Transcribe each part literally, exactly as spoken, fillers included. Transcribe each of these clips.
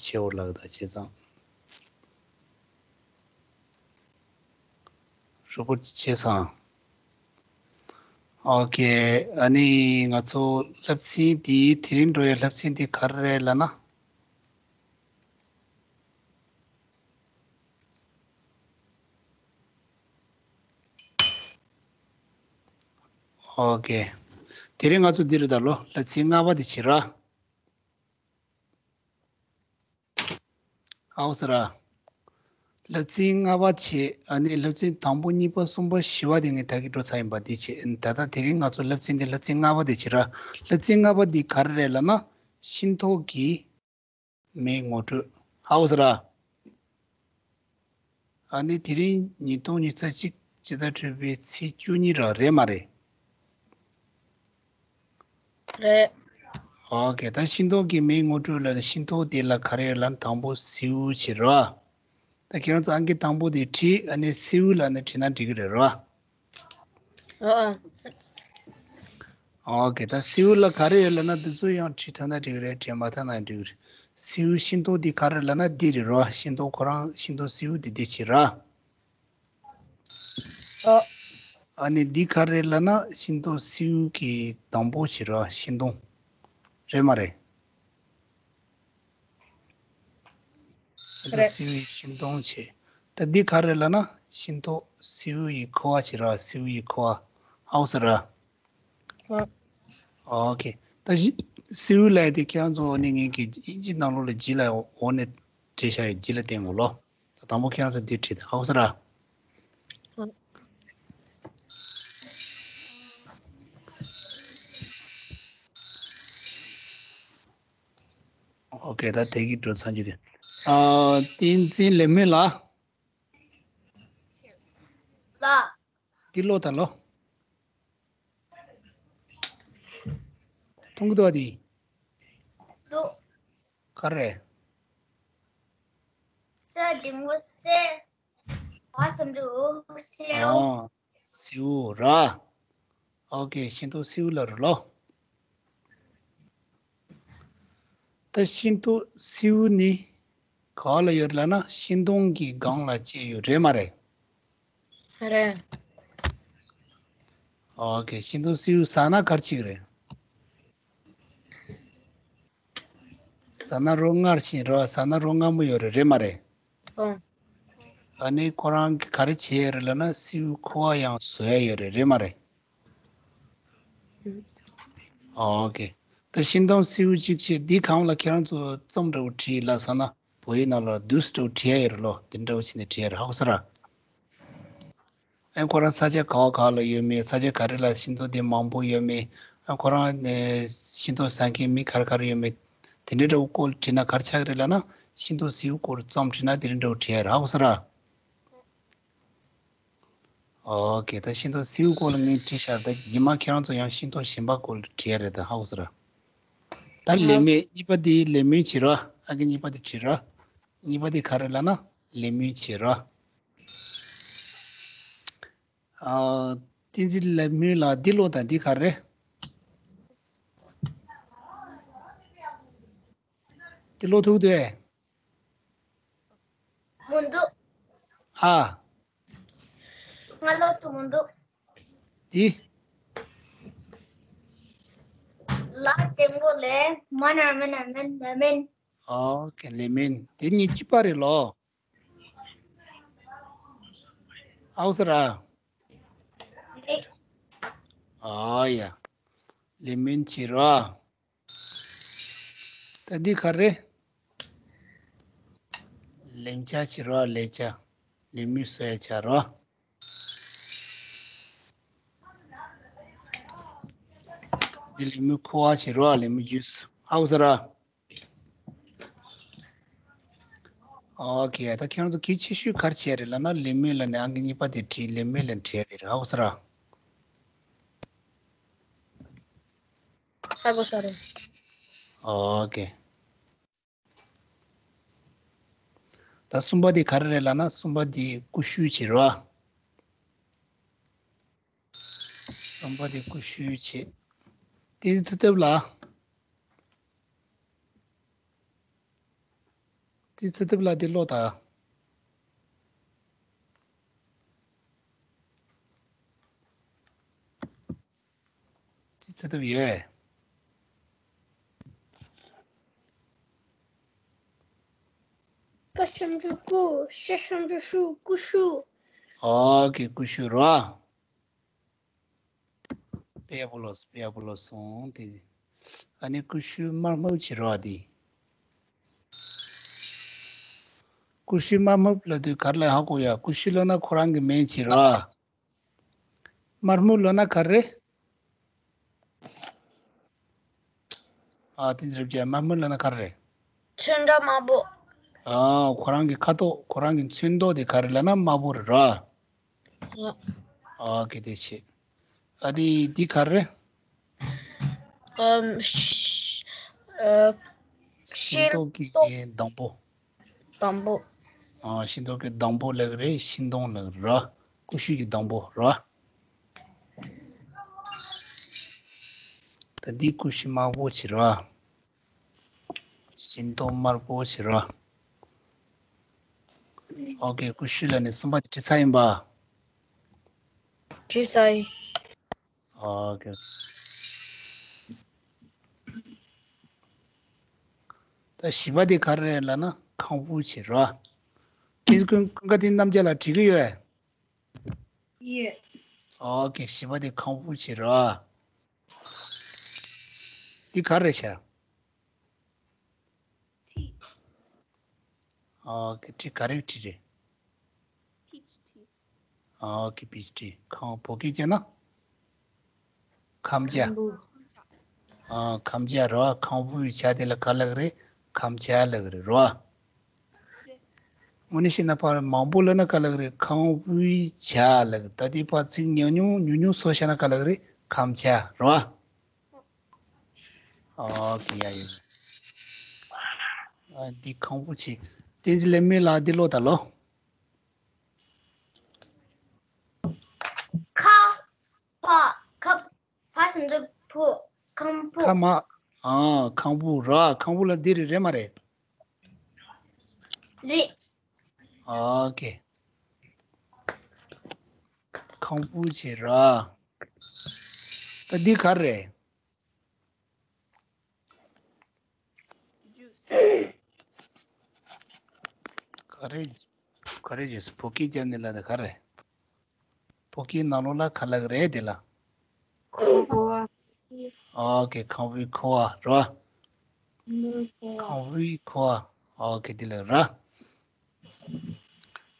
ཆེ་བོ་ལགས་ད་བྱས་ཙང་། རོགས་པ་བྱས་ཙང་། ཨོ་ཀེ། ཨ་ནི་ང་ཚོ་བསླབ་ཚན་འདི་དེ་རིང་འགྲོ་ཡའི་བསླབ་ཚན་འདི་ག་རེ་རེད་ལབ་ན། ཨོ་ཀེ། དེ་རིང་ང་ཚོ་འདི་རེད་ད་ལོ། བསླབ་ཚན་ལྔ་པ་དེ་བྱེད་ར། ཨའོ་ཟེར་ར། བསླབ་ཚན་ལྔ་པ་བྱེད། ཨ་ནི་བསླབ་ཚན་དང་པོ་གཉིས་པ་གསུམ་པ་བཞི་པ་དེ་ངས་ད་གི་འགྲོ་ཚར་ཡིན་པ་འདི་བྱེད། ད་ལྟ་དེ་རིང་ང་ཚོ་བསླབ་ཚན་འདི་བསླབ་ཚན་ལྔ་པ་དེ་བྱེད་ར། བསླབ་ཚན་ལྔ་པ་འདི་ག་རེ་རེད་ལབ་ན། ཤིང་ཏོག་གི་མིང་ངོ་སྤྲོད། ཧའོ་ཟེར་ར། ཨ་ནི་དེ་རིང་ཉིས་སྟོང་ཉི་ཤུ་རྩ་གཅིག་སྤྱི་ཟླ་དྲུག་པའི་ཚེས་བཅུ་གཉིས་ར་རེད་མ་རེད། རེད། ཨོ་ཀེ། ད་ཤིང་ཏོག་གི་མིང་ངོ་སྤྲོད་ལ་ཤིང་ཏོག་དེ་ལ་ག་རེ་ལབ་ན། དང་པོ་སེའུ་བྱེད་ར། ད་ཁྱེད་རང་ཚོ་ཨང་ཀི་དང་པོ་དེ་བྲིས། ཨ་ནི་སེའུ་ལབ་ནས་བྲིས་ན་འགྲིག་གི་རེད་ར། ཨ་ཨ། ཨོ་ཀེ། ད་སེའུ་ལ་ག་རེ་ཡོད་ལབ་ན་འདི་ཚོ་ཡང་བྲིས་ཐུབ་ན་འགྲིག་གི་རེད། བྲིས་མ་ཐུབ་ན་འགྲིག་གི་རེད། སེའུ་ཤིང་ཏོག་འདི་ག་རེ་ལབ་ན་འདི་རེད་རོ། ཤིང་ཏོག་ཁོ་རང་ཤིང་ཏོག་སེའུ་འདི་འདི་བྱེད་ར། ཨ་ཨ་ནི་འདི་ག་རེ་ལབ་ན་ཤིང་ཏོག་སེའུ་གི་སྡོང་པོ་བྱེད་ར། ཤིང་སྡོང་རེད་མ་རེད། ཤིང་ཏོག་རེད། སེའུ་ཡི་ཤིང་སྡོང་བྱེད། ད་འདི་ག་རེ་ལབ་ན་ཤིང་ཏོག་སེའུ་ཡི་ཁུ་བ་བྱེད་ར། སེའུ་ཡི་ཁུ་བ། ཧའོ་ཟེར་ར། ཨོ། ཨོ་ཀེ། ད་གཞི་སེའུ་ལབ་ཡ་དེ་ཁྱེད་རང་ཚོ་ནི་ངེད་ཀྱི་དབྱིན་ཇི་ནང་ལོགས་ལ་ཇི་ལ་འོག་ནས་བྲིས་བཞག་ཡོད། ཇི་ལ་བསྟན་དགོས་ལོ། ད་དང་པོ་ཁྱེད་རང་ཚོ་འདི་བྲིས་ཏེ་ཧའོ་ཟེར་ར། ཨོ་ཀེ། ད་དེ་གི་འགྲོ་ཚང་རྒྱུ་དེ། ཨ། བསྟན་འཛིན་ལེགས་སྨོན་ལགས། ལགས། འདི་ཀློག་དང་ལོ། མཐོང་གི་འདུག་བ་འདི། འདུག་ག་རེ། ས་འགྲེང་བུ་སེ། བ་ཟེར་འགྲོ། སེའུ། ཨ། སེའུ་ར། ཨོ་ཀེ། ཤིང་ཏོག་སེའུ་ལ་རུ་ལོ། ད་ཤིང་ཏོག་སེའུ་ནི་ག་བ་ལ་ཡོད་ལབ་ན་ཤིང་སྡོང་གི་སྒང་ལ་སྐྱེས་ཡོད་རེད་མ་རེད། རེད། ཨོ་ཀེ། ཤིང་ཏོག་སེའུ་ཟ་ན་ག་རེ་བྱེད་ཀྱི་རེད། ཟ་ན་རོ་མངར་ཞིང་རོ། ཟ་ན་རོ་མངར་མོ་ཡོད་རེད། རེད་མ་རེད། ཨོ། ཨ་ནི་ཁོ་རང་གིས་ག་རེ་བྱས་ཡོད་རེད་ལབ་ན་སེའུ་ཁུ་བ་ཡང་བཟོ་ཡ་ཡོད་རེད། རེད་མ་རེད། ཨོ་ཀེ། ད་ཤིང་སྡོང་སེའུ་གཅིག་བྱས། འདི་སྒང་ལ་ཁྱེད་རང་ཚོ་རྩོམ་འདྲ་བོ་བྲིས་ལབ་ཟེར་ན་བོད་ཡིག་ནང་ལ་དུས་འདྲ་བོ་བྲིས་ཡ་ཡོད་རེད་ལོ། དེ་འདྲ་བོ་བྱས་ནས་བྲིས་ཡ་རེད། ཧ་གོ་སོང་ར། ཨ་ཁོ་རང་ས་ཆ་ག་བ་ག་ལ་ཡོད་མེད། ས་ཆ་ག་རེ་ལ་ཤིང་ཏོག་དེ་མང་པོ་ཡོད་མེད། ཨ་ཁོ་རང་ནས་ཤིང་ཏོག་ཟ་མཁན་མི་ག་རེ་ག་རེ་ཡོད་མེད། དེ་འདྲའི་འདྲ་བོ་སྐོར་བྲིས་ན་ག་རེ་ཆགས་ཀྱི་རེད་ལབ་ན། ཤིང་ཏོག་སེའུ་སྐོར་རྩོམ་བྲིས་ན་དེ་འདྲའི་འདྲ་བོ་བྲིས་ཡ་རེད། ཧ་གོ་སོང་ར། ཨོ་ཀེ། ད་ཤིང་ཏོག་སེའུ་སྐོར་ལ་ངས་བྲིས་ཤག་ད་རྗེས་མ་ཁྱེད་རང་ཚོ་ཡང་ཤིང་ཏོག་གཞན་པ་སྐོར་ལ་བྲིས་ཡ་རེད། ད་ཧ་གོ་སོང་ར། ད་ལེགས་སྨོན་གཉིས་པ་དེ་ལེགས་སྨོན་བྱེད་རོགས། ཨ་ཀེ། གཉིས་པ་དེ་བྲིས་རོགས། གཉིས་པ་དེ་ག་རེ་ལབ་ན་ལེགས་སྨོན་བྱེད་རོགས། ཨ། བསྟན་འཛིན་ལེགས་སྨོན་ལགས། འདི་ཀློག་དང་། འདི་ག་རེ། འདི་ཀློག་ཐུབ་འདུག་གས། མི་འདུག་ཨ། ང་ཀློག་ཐུབ་མི་འདུག་འདི། ལ་འགྲེང་བུ་ལེ། མ་ན་མེ་ན་མེན། ལེགས་སྨོན། ཨོ་ཀེ། ལེགས་སྨོན། དེ་གཉིས་གཅིག་པ་རེད་ལོ། ཨའོ་ཟེར་ར། ཨ་ཡ། ལེགས་སྨོན་བྱེད་རོགས། ད་འདི་ག་རེ། ལེགས་ཆ་བྱེད་རོགས། ལེགས་ཆ། ལེགས་སྨོན་གསོལ་བྱ་རོགས། འདི་ལེགས་སྨོན་ཁུ་བ་བྱེད་རོགས། ལེགས་སྨོན་ཇུས། ཨའོ་ཟེར་ར། ཨོ་ཀེ། ད་ཁྱེད་རང་ཚོ་གལ་ཆེ་ཤོས་ག་རེ་བྱས་རེད་ལབ་ན། ལེགས་སྨོན་ལབ་ནས་ཨང་ཀི་གཉིས་པ་དེ་བྲིས། ལེགས་སྨོན་ལབ་བྲིས་ཡ་དེ་རེད། ཧ་གོ་སོང་ར། ཧ་གོ་སོང་ར། ཨོ་ཀེ། ད་གསུམ་པ་དེ་ག་རེ་རེད་ལབ་ན། གསུམ་པ་དེ་ཀུ་ཤུ་བྱེད་རོགས། གསུམ་པ་དེ་ཀུ་ཤུ་བྱེད། དེ་ཐུབ་ཐུབ་ལ། ཙི་ཙི་ཐུབ་ལ་དེ་ཀློག་དང་། ཙི་ཙི་ཐུབ་ཡོད། ཀ་ཞབས་ཀྱུ་ཀུ། ཤ་ཞབས་ཀྱུ་ཤུ། ཀུ་ཤུ། ཨོ་ཀེ། ཀུ་ཤུ་རོ། དཔེ་ཡག་པོ་ཀློག་སོང་། དཔེ་ཡག་པོ་ཀློག་སོང་དེ། ཨ་ནི་ཀུ་ཤུ་དམར་སྨུག་བྱེད་རོགས་དེ། ཀུ་ཤུ་དམར་སྨུག་ལབ་དུས་ག་རེ་ལབ་ཧ་གོ་ཡ། ཀུ་ཤུ་ལབ་ན་ཁོ་རང་གི་མིང་བྱེད་རོགས། དམར་སྨུག་ལབ་ན་ག་རེ། ཨ་དེ་རེད་བྱས། དམར་སྨུག་ལབ་ན་ག་རེ། ཚོན་ཁྲ་དམར་པོ། ཨ་ཁོ་རང་གི་ཁ་དོག་ཁོ་རང་གི་ཚོན་མདོག་དེ་ག་རེ་ལབ་ན་དམར་པོ་རེད་རོ། ཨ། ཨོ་ཀེ། དེ་བྱས། ཨ་ནི་འདི་ག་རེ། ཨམ། ཤ- ཨ། ཤིང་ཏོག་གི་མདང་པོ། མདང་པོ། ཨ། ཤིང་ཏོག་གི་མདང་པོ་ལབ་ཀྱི་རེད། ཤིང་སྡོང་ལབ་ཀྱི་རེད། ཀུ་ཤུ་གི་མདང་པོ་རེད། ད་འདི་ཀུ་ཤུ་དམར་པོ་བྱེད་རོགས། ཤིང་ཏོག་དམར་པོ་བྱེད་རོགས། ཨོ་ཀེ། ཀུ་ཤུ་ལབ་ནས་གསུམ་པ་དེ་བྲིས་ཚར་ཡིན་པ། བྲིས་ཚར་ཡིན། ཨོ་ཀེ། ད་བཞི་པ་དེ་ག་རེ་རེད་ལབ་ན་ཁང་བུ་བྱེད་རོགས། ཁྱེད་ཀུན་ཀུན་དགའ་དེ་རྣམ་རྒྱལ་ལ་བྲིས་གི་ཡོད། ཡོད། ཨོ་ཀེ། བཞི་པ་དེ་ཁང་བུ་བྱེད་རོགས། འདི་ག་རེ་བྱ། ཁྲི། ཨོ་ཀེ། ཁྲི་ག་རེ་ཁྲི་རེད། ཕིཆ་ཁྲི། ཨོ་ཀེ། ཕིཆ་ཁྲི། ཁང་བུ་གི་བྱས་ན། ཁམ་བྱ། ཁམ་བུ། ཨ། ཁམ་བྱ་རོ། ཁང་བུའི་བྱ་དེ་ལ་ག་ལབ་ཀྱི་རེད། ཁམ་བྱ་ལབ་ཀྱི་རེད་རོ། དངོས་གནས་བཤད་ན་ཕར་མང་པོ་ལབ་ན་ག་ལབ་ཀྱི་རེད། ཁང་བུའི་བྱ་ལབ་ཀྱི་རེད། ད་དེ་ཕར་ཚིག་ཉུང་ཉུང་ཉུང་ཉུང་བཟོས་བཞག་ན་ག་ལབ་ཀྱི་རེད། ཁམ་བྱ་རོ། ཨོ་ཀེ། ཡ་ཡ། ཨ། འདི་ཁང་བུ་བྱེད། བསྟན་འཛིན་ལེགས་སྨོན་ལགས་འདི་ཀློག་དང་ལོ། ཁ། ཕ། ཁ། ཕ་ཞབས་ཀྱུ་ཕུ། ཁང་བུ། ཁ་མ། ཨ། ཁང་བུ་ར། ཁང་བུ་ལ་འདི་རེད། རེད་མ་རེད། རེད། ཨོ་ཀེ། ཁང་བུ་བྱེད་ར། ད་འདི་ག་རེ་རེད། ག་རེ། ག་རེ་བྱས། བོད་སྐད་རྒྱབ་ནས་ལབ་ན་ག་རེ། བོད་སྐད་ནང་ལོགས་ལ་ག་ལབ་ཀྱི་རེད་དེ་ལ། ཁང་བུ། ཨོ་ཀེ། ཁང་བུའི་ཁུ་བ་རོ། ཁང་བུའི་ཁུ་བ། ཨོ་ཀེ། དེ་ལ་ར།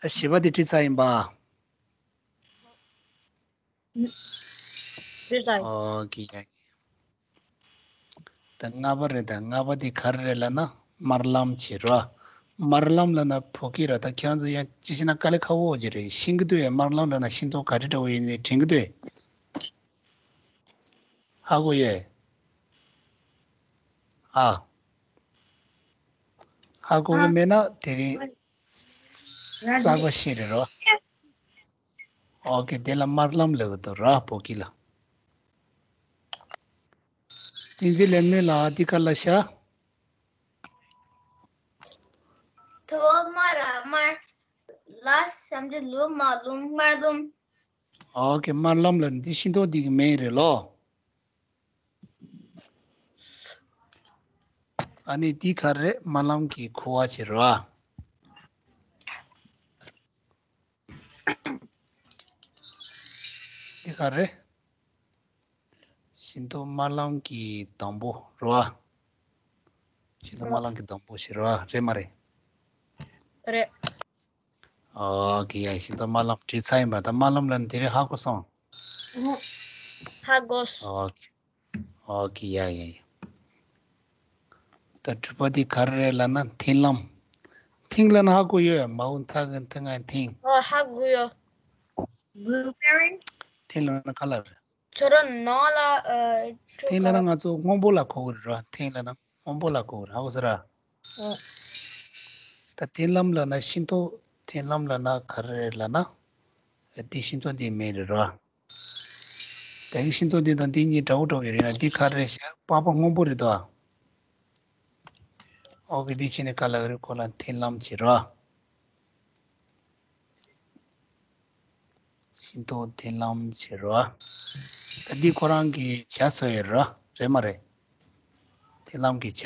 ད་བཞི་པ་དེ་བྲིས་ཚར་ཡིན་པ། བྲིས་ཚར་ཡིན། ཨོ་ཀེ། ཡ་ཡ། ད་ལྔ་པ་རེད། ད་ལྔ་པ་དེ་ག་རེ་རེད་ལབ་ན་དམར་ལམ་བྱེད་རོ། དམར་ལམ་ལབ་ན་བོད་སྐད་ར། ད་ཁྱེད་རང་ཚོ་ཡང་ཅི་བྱས་ན་དཀའ་ལས་ཁག་པོ་ཅིག་རེད། ཤེས་ཀྱི་འདུག་ཡ། དམར་ལམ་ལབ་ན་ཤིང་ཏོག་ག་རེ་འདྲ་བོ་ཡིན་ནའི་དྲན་གྱི་འདུག་ཧ་གོ་ཡས། ཨ། ཧ་གོ་གི་མེད་ན་དེ་རིང་གསར་པ་ཤེས་རེད་རོ། ཨོ་ཀེ། དེ་ལ་དམར་ལམ་ལབ་ཀྱི་འདུག་ར། བོད་སྐད་ལ། བསྟན་འཛིན་ལེགས་སྨོན་ལགས་འདི་ག་ལབ་ཤག་དོ་དམར་ར་དམར། ལ་ཞབས་ཀྱུ་ལུ་དམར་ལུམ། དམར་ལུམ། ཨོ་ཀེ། དམར་ལམ་ལབ་འདི་ཤིང་ཏོག་འདི་གི་མིང་རེད་ལོ། ཨ་ནི་འདི་ག་རེ་རེད། དམར་ལམ་གྱི་ཁུ་བ་བྱེད་རོ། འདི་ག་རེ། ཤིང་ཏོག་དམར་ལམ་གྱི་སྡོང་པོ་རེད་བ། ཤིང་ཏོག་དམར་ལམ་གྱི་སྡོང་པོ་ཞིག་རེད་བ། རེད་མ་རེད། རེད། ཨོ་ཀེ། ཡ། ཤིང་ཏོག་དམར་ལམ་བྲིས་ཚར་ཡིན་པ། ད་དམར་ལམ་ལབ་ན་དེ་རིང་ཧ་གོ་སོང་། ཧ་གོ་སོང་། ཨོ་ཀེ། ཨོ་ཀེ། ཡ་ཡ་ཡ། ད་དྲུག་པ་འདི་ག་རེ་རེད་ལབ་ན་མཐིང་ལམ། མཐིང་ལབ་ན་ཧ་གོ་ཡོད། མའོ་མཐའ་གི་མཐའ་ང་མཐིང་། ཨོ་ཧ་གོ་ཡོད། Blueberry། མཐིང་ལབ་ན་ག་ལབ་རེད། ཁྱོད་རང་ནང་ལ་ཨ། མཐིང་ལབ་ན་ང་ཚོ་སྔོན་པོ་ལ་གོ་གི་རེད་ར། མཐིང་ལབ་ན་སྔོན་པོ་ལ་གོ་གི་རེད། ཧ་གོ་སོང་ར། ཨོ། ད་མཐིང་ལམ་ལབ་ན་ཤིང་ཏོག་མཐིང་ལམ་ལབ་ན་ག་རེ་རེད་ལབ་ན། ཨ། འདི་ཤིང་ཏོག་འདིའི་མིང་རེད་ར། ད་གི་ཤིང་ཏོག་འདི་དང་འདི་གཉིས་འདྲ་བོ་འདྲ་བོ་ཡོད་རེད་ན། འདི་ག་རེ་རེད་ཤག་པགས་པ་སྔོན་པོ་རེད་དོ། ཨོ་ཁེ། འདི་བྱས་ནས་ག་ལ་རེད། ཁོ་ལ་མཐུན་ལམ་བྱེད་རོགས། ཤིང་ཏོག་མཐུན་ལམ་བྱེད་རོགས། ད་འདི་ཁོ་རང་གི་བྱ་བཟོ་ཡི་རོགས། རེད་མ་རེད། མཐུན་ལམ་གྱི་བྱ།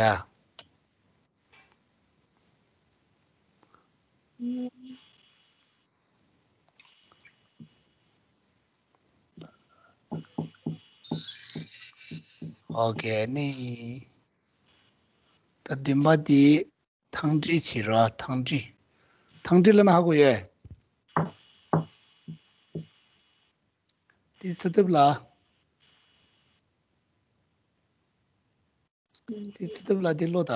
ཨོ་ཁེ། ནི་ད་བདུན་པ་དེ་ཐང་ཀྲི་བྱེད་རོགས། ཐང་ཀྲི། ཐང་ཀྲི་ལབ་ན་ཧ་གོ་ཡོད། དེ་ཚོ་ཐབས་ལ། དེ་ཚོ་ཐབས་ལ་དེ་ལོ་ད།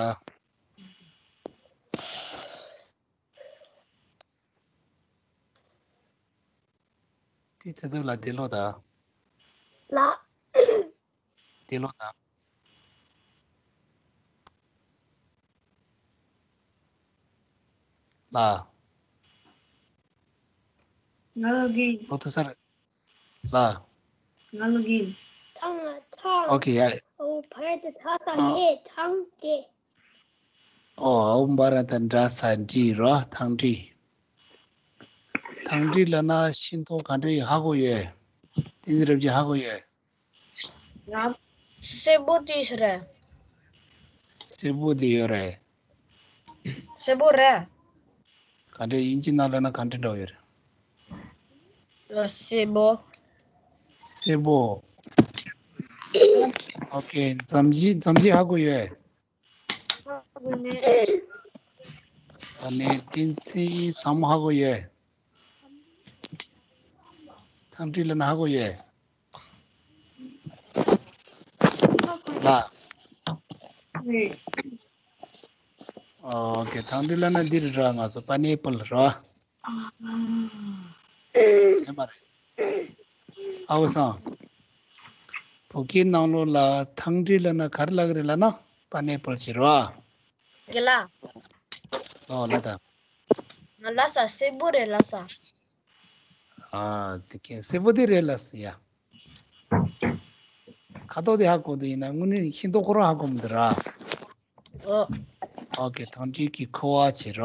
དེ་ཚོ་ཐབས་ལ་དེ་ལོ་ད། ལ། དེ་ལོ་ད། ལ། ང་ལོ་གིན། ལོ་ཐུ་སར། ལ། ང་ལོ་གིན། ཐང་ང་ཐང་། ཨོ་ཁེ་ཡ། ཨོ་བར་དུ་ཐ་ཐ་ཨ། ཁེ་ཐང་ཏེ། ཨོ་ཨོ་འབའ་ར་ད་འདྲ་ས་འདྲི་རོ། ཐང་ཀྲི། ཐང་ཀྲི་ལབ་ན་ཤིང་ཏོག་ག་འདྲ་ཡིན་ཧ་གོ་ཡོད། དེ་ཚོ་རབ་ཀྱི་ཧ་གོ་ཡོད། ང་སེར་པོ་དེ་ཞིག་རེད། སེར་པོ་དེ་ཡོད་རེད། སེར་པོ་རེད། ག་འདྲ་ཡིན་གཅིག་ནང་ལ་ན་ག་འདྲ་འདྲ་ཡོད་རེད། ཨ། སེར་པོ། སེར་པོ། ཨོ་ཁེ། འཛམ་གཞི་འཛམ་གཞི་ཧ་གོ་ཡོད། ཨ་ནི་བསྟན་འཛིན་བཟང་མོ་ཧ་གོ་ཡོད། ཐང་ཀྲི་ལབ་ན་ཧ་གོ་ཡོད། ལ། ཨོ་ཁེ། ཐང་ཀྲི་ལབ་ན་འདི་རེད་ར། ང་ཚོ་པ་ནེ་པལ་ར། ཨེ་མ་རེད། ཨའོ་སང་། བོད་སྐད་ནང་ལོགས་ལ་ཐང་ཀྲི་ལབ་ན་ག་རེ་ལབ་ཀྱི་རེད་ལབ་ན་པ་ནེ་པལ་བྱེད་ར། དགེ་ལགས། ཨོ་ལ་ད། ང་ལ་ས་སེར་པོ་རེད་ལ་ས། ཨ་དེ་ཁེ་སེར་པོ་དེ་རེད་ལ་ས་ཡ། ཁ་དོག་དེ་ཧ་གོ་དེ་ཡིན་ན་དངོས་གནས་ཤིང་ཏོག་ཁོ་རང་ཧ་གོ་མི་འདུག་ར། ཨོ། ཨོ་ཁེ། ཐང་ཀྲི་གི་ཁུ་བ་བྱེད་ར།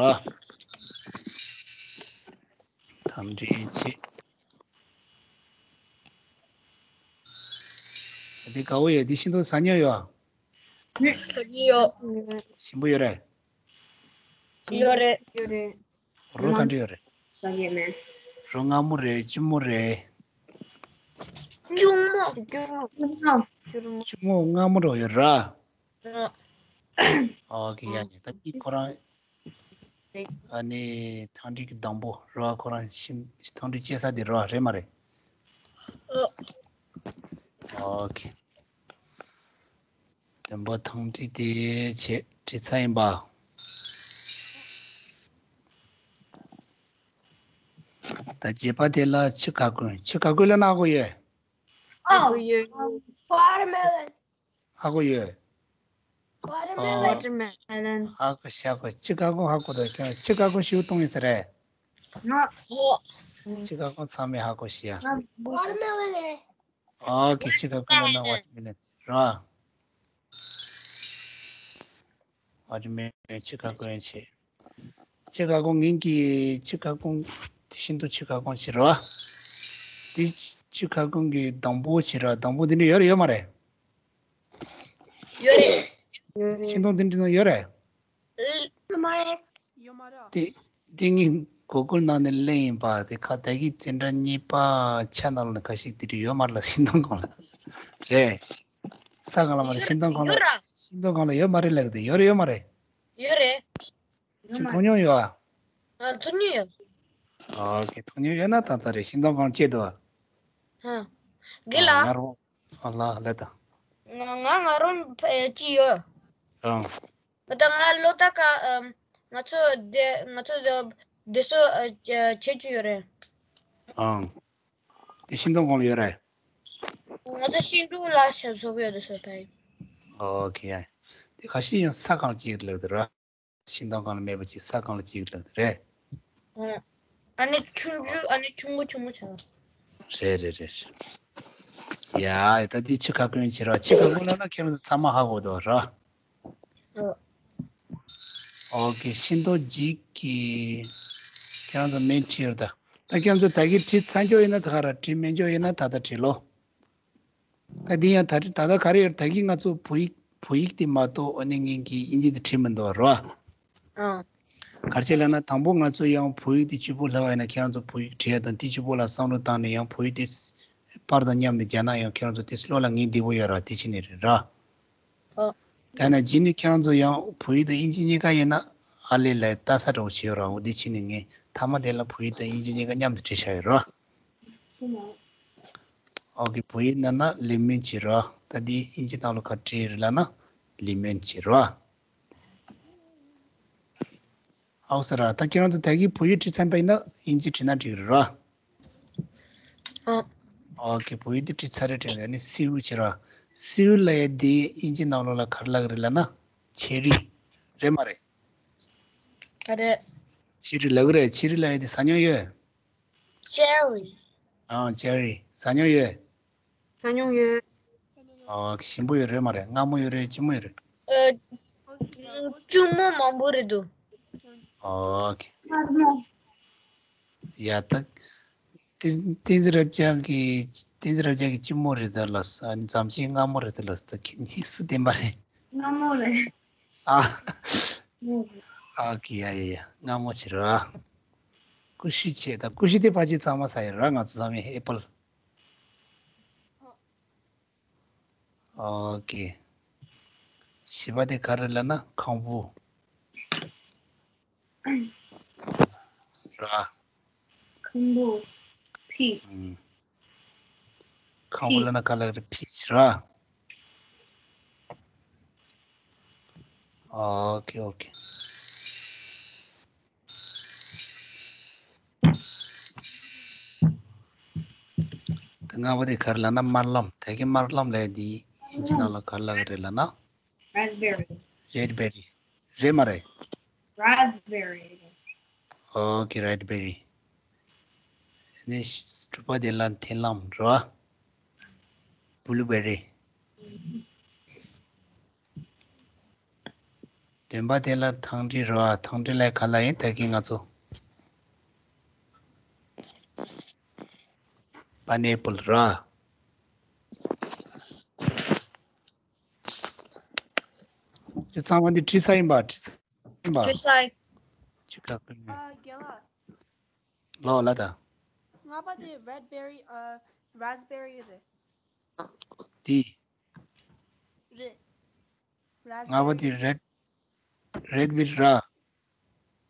ཐང་ཀྲི་བྱེད། འདི་དགའ་བོ་ཡོད། འདི་ཤིང་ཏོག་ཟ་མྱོང་ཡོད། ཟ་གི་ཡོད། ཞིམ་པོ་ཡོད་རེད། ཡོད་རེད། ཡོད་རེད། རོ་ག་འདྲ་ཡོད་རེད། ཟ་གི་མེད། རོ་མངར་མོ་རེད། སྐྱུར་མོ་རེད། སྐྱུར་མོ། སྐྱུར་མོ། སྐྱུར་མོ། སྐྱུར་མོ་མངར་མོ་འདྲ་ཡོད་ར། ཨོ་ཁེ། ཡ་ཡ། ད་འདི་ཁོ་རང་ཨ་ནི་ཐང་ཀྲི་གི་སྡོང་པོ་ར། ཁོ་རང་ཤིང་ཐང་ཀྲི་སྐྱེ་ས་དེ་ར། རེད་མ་རེད། ཨོ་ཁེ། བདུན་པ་ཐང་ཀྲི་དེ་བྱས་བྲིས་ཚར་ཡིན་པ། ད་བརྒྱད་པ་དེ་ལ་ཆུ་ཁ་ཀུན། ཆུ་ཁ་ཀུན་ལབ་ན་ཧ་གོ་ཡོད། ཨོ། Watermelon. ཧ་གོ་ཡོད། Watermelon. Watermelon. ཧ་གོ་ཤ་གོ། ཆུ་ཁ་ཀུན་ཧ་གོ་དོ་ཁྱོད། ཆུ་ཁ་ཀུན་ཞུ་གཏོང་ཡིན་ས་རེད། ཨོ། ཆུ་ཁ་ཀུན་ཚང་མས་ཧ་གོ་ཤི་ཡ། Watermelon རེད། ཨོ་ཁེ། ཆུ་ཁ་ཀུན་ལབ་ན་watermelon ར། ཨ་ཅི་མེ་ཆུ་ཁ་ཀུན་བྱེད། ཆུ་ཁ་ཀུན་ངན་གྱི་ཆུ་ཁ་ཀུན་དེ་བཞིན་དུ་ཆུ་ཁ་ཀུན་བྱེད་རོ། དེ་ཆུ་ཁ་ཀུན་གྱི་སྡོང་པོ་བྱེད་རོ། སྡོང་པོ་དེ་འདྲ་ཡོད་རེད་ཡོད་མ་རེད། ཡོད་རེད། ཤིང་སྡོང་དེ་འདྲ་ཡོད་རེད། ཡོད་མ་རེད། ཡོད་མ་རེད། དེ་དེ་ངས་གོ་གོལ་ནང་ནས་ལེན་ཡིན་པ། དེ་ཁ་ད་གི་ཙེ་འདྲ་གཉིས་པ་ཆ་ནང་ལ་ཁ་ཤས་དེ་འདྲ་ཡོད་མ་རེད་ལ། ཤིང་སྡོང་གང་ལ་རེད། ས་གང་ལ་མ་རེད། ཤིང་སྡོང་གང་ལ། ཤིང་སྡོང་གང་ལ་ཡོད་མ་རེད་ལབ་གི་དེ་ཡོད་རེད་ཡོད་མ་རེད། ཡོད་རེད། ཁྱོད་མཐོང་མྱོང་ཡོད་ཨ། ཨ་མཐོང་མྱོང་ཡོད། ཨོ་ཁེ། མཐོང་མྱོང་ཡོད་ན་ད་ལྟ་རེད། ཤིང་སྡོང་གང་སྐྱེས་འདུག་ཨ། ཧ། དགེ་ལགས། ང་རང་། ཨ་ལ་ལ་ད། ང་ང་ང་རང་ཕ་ཅི་ཡོད། ཨང་། ད་ང་ལོ་ད་ཀ་ཨམ། ང་ཚོ་དེ་ང་ཚོ་དེ་སོ་ཨ་བྱེད་ཀྱི་ཡོད་རེད། ཨང་། དེ་ཤིང་སྡོང་གང་ལ་ཡོད་རེད། ང་ཚོ་ཤིང་འབྲུག་ལ་ཤ་བཟོ་གི་ཡོད་དེ་སོ་ཕ་ཡིན། ཨོ་ཁེ། དེ་ཁ་ཤས་ཡང་ས་གང་ལ་སྐྱེས་ལབ་དེ་ར། ཤིང་སྡོང་གང་ལ་མེད་པ་ཅིག་ས་གང་ལ་སྐྱེས་ལབ་དེ་རེད། ཨ་ནི་ཆུང་ཆུང་ཨ་ནི་ཆུང་ངུ་ཆུང་ངུ་ཆགས། རེད་རེད་རེད། ཡ་ད་འདི་ཆུ་ཁ་ཀུན་བྱེད་ར། ཆུ་ཁ་ཀུན་ལབ་ན་ཁྱེད་རང་ཚང་མ་ཧ་གོ་འདུག་ར། ཨོ། ཤིན་ཏོག་འཇིག་གི་ཁྱེད་རང་ཚོ་མིང་བྲིས་ཡོད་ད། ད་ཁྱེད་རང་ཚོ་ད་གིན་བྲིས་ཚར་འཇོག་ཡིན་ན་ད་ག་ར་བྲིས་མེད་འཇོག་ཡིན་ན་ད་ལྟ་བྲིས་ལོ། ད་འདི་ཡང་ད་ད་ལྟ་ག་རེ་ཡོད། ད་གིན་ང་ཚོ་བོད་ཡིག་བོད་ཡིག་དེ་མ་གཏོགས་ཨ་ནི་ངེད་ཀྱི་དབྱིན་ཇི་དེ་བྲིས་མི་འདུག་རོ། ཨང་། ག་རེ་བྱས་ལབ་ན་དང་པོ་ང་ཚོ་ཡང་བོད་ཡིག་དེ་གཅིག་པོ་ལབ་པ་ཡིན་ན་ཁྱེད་རང་ཚོ་བོད་ཡིག་བྲིས་ཡ་དང་དེ་གཅིག་པོ་ལ་བསམ་བློ་བཏང་ནས་ཡང་བོད་ཡིག་དེ་པར་དང་མཉམ་ནས་སྦྱར་ན་ཡང་ཁྱེད་རང་ཚོ་དེ་བློ་ལ་ངེས་བདེ་པོ་ཡོད་ར། དེ་བྱས་ནས་རེད་ར། ཨོ། ད་ན་རྗེས་ནས་ཁྱེད་རང་ཚོ་ཡང་བོད་ཡིག་དང་དབྱིན་ཇི་གཉིས་ཀ་ཡིན་ན་ཨ་ལས་ལས་ལྟ་ས་འདྲ་བོ་བྱས་ཡོད་ར། འོ་དེ་བྱས་ནས་ངས་མཐའ་མ་དེ་ལ་བོད་ཡིག་དང་དབྱིན་ཇི་གཉིས་ཀ་མཉམ་དུ་བྲིས་བཞག་ཡོད་ར། ཨོ་ཁེ། བོད་ཡིག་ནང་ན་ལེ་མོན་བྱས་ར། ད་དེ་དབྱིན་ཇི་ནང་ལ་ག་རེ་བྲིས་རེད་ལབ་ན་ལེ་མོན་བྱས་ར། ཨའོ་ས་ར། ད་ཁྱེད་རང་ཚོ་ད་གིན་བོད་ཡིག་བྲིས་ཚར་པ་ཡིན་ན་དབྱིན་ཇི་བྲིས་ན་འགྲིག་རེད་ར། ཨ། ཨོ་ཁེ། བོད་ཡིག་དེ་བྲིས་ཚར་རེད་དྲན་རེད། ཨ་ནི་སེའུ་བྱས་ར། སེའུ་ལབ་ཡ་དེ་དབྱིན་ཇི་ནང་ལོགས་ལ་ག་རེ་ལབ་ཀྱི་རེད་ལབ་ན་ཆེ་རི། རེད་མ་རེད། ག་རེ། ཆེ་རི་ལབ་ཀྱི་རེད། ཆེ་རི་ལབ་ཡ་དེ་ཟ་མྱོང་ཡོད། ཅེ་རི། ཨང་། ཅེ་རི་ཟ་མྱོང་ཡོད། ཟ་མྱོང་ཡོད། ཨོ་ཁེ། ཞིམ་པོ་ཡོད་རེད་མ་རེད། མངར་མོ་ཡོད་རེད། ལྕི་མོ་ཡོད་རེད། ཨ། ལྕི་མོ་མང་པོ་རེད་འདུག་ཨོ་ཁེ། ཡ་ད། བསྟན་བསྟན་འཛིན་རབ་རྒྱས་ཀྱི་བསྟན་འཛིན་རབ་རྒྱས་ཀྱི་ལྕི་མོ་རེད་ད་ལབ་སོང་། ཨ་ནི་འཛམ་ཆེན་མངར་མོ་རེད་ད་ལབ་སོང་། ད་ཁྱེད་གཉིས་སུ་བདེན་པ་རེད། མངར་མོ་རེད། ཨ། ཨོ་ཁེ། ཡ་ཡ་ཡ། མངར་མོ་བྱས་ར། ཀུ་ཤུ་བྱས། ད་ཀུ་ཤུ་དེ་ཕལ་ཆེར་ཚང་མ་ཟ་ཡོད་ར། ང་ཚོ་ཚང་མས་ཨེ་པལ། ཨོ་ཁེ། བཞི་པ་དེ་ག་རེ་ལབ་ན་ཁང་བུ། ར། ཁང་བུ། ཕིཊ། ཨུམ། ཁང་བུ་ལབ་ན་ག་ལབ་རེད། ཕིཊ་ར། ཨོ་ཁེ། ཨོ་ཁེ། ད་ལྔ་པ་དེ་ག་རེ་ལབ་ན་དམར་ལམ། ད་གིན་དམར་ལམ་ལབ་ཡ་དེ་དབྱིན་ཇི་ནང་ལ་ག་རེ་ལབ་ཀྱི་རེད་ལབ་ན། རེ་སི་བེ་རི། རེད་མ་རེད། རེ་སི་བེ་རི། ཨོ་ཁེ། རེ་སི་བེ་རི། ནི་དྲུག་པ་དེ་ལ་མཐིང་ལམ་ར། བུ་ལུ་བེ་རི། བདུན་པ་དེ་ལ་ཐང་ཁྲི་ར། ཐང་ཁྲི་ལ་ག་ལབ་ཡིན། ད་གིན་ང་ཚོ་པ་ནེ་པལ་ར། ཁྱོད་ཚང་མ་འདི་བྲིས་ཚར་ཡིན་པ། བྲིས་ཚར་ཡིན་པ། བྲིས་ཚར་ཡིན། ཅི་ཁ་ཁ་ཡིན། ཨ། རྒན་ལགས། ལོ་ལ་ད། ལྔ་པ་དེ་རེ་སི་བེ་རི། ཨ། རེ་སི་བེ་རི་རེད། དེ། རེད། རེ་སི་བེ་རི། ལྔ་པ་དེ་རེ་སི་རེ་སི་བེ་རི་ར།